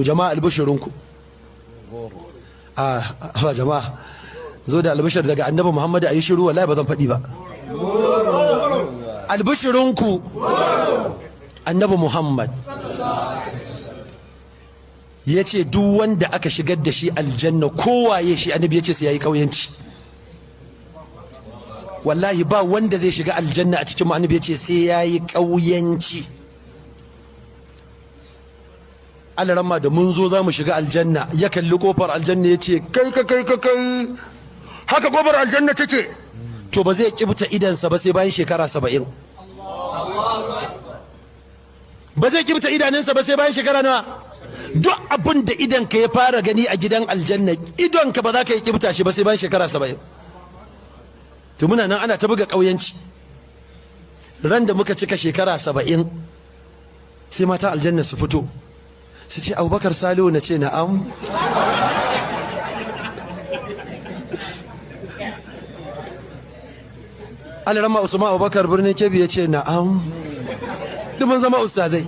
Jama'a, albishirinku. A ba jama'a, zo da albishir daga Annabi Muhammadu, ayi shiru, wallahi ba zan faɗi ba. Albishirinku, Annabi Muhammad ya ce duk wanda aka shigar da shi aljanna, kowaye shi, Annabi ya ce sai ya yi ƙauyanci. Wallahi ba wanda zai shiga aljanna a cikin, Annabi ya ce sai ya yi ƙauyanci. Alaramma da mun zo za mu shiga aljanna, ya kalli kofar aljanna, ya ce, "Kai ka kai ka kai, haka kofar aljanna take." To ba zai kibta idansa ba sai bayan shekara 70. Ba zai kibta idanunsa ba sai bayan shekara nawa? Duk abin da idanka ya fara gani a gidan aljanna, idonka ba za ka yi kibta shi ba sai bayan shekara 70. To muna nan ana ta buga ƙauyanci. Ran da muka cika shekara 70, sai mata aljanna su fito su ce, "Abubakar Salihu." Na ce, "Na'am." Alarama Usman Abubakar Birnin Kebbi ya ce, "Na'am." Duk mun zama ustazai.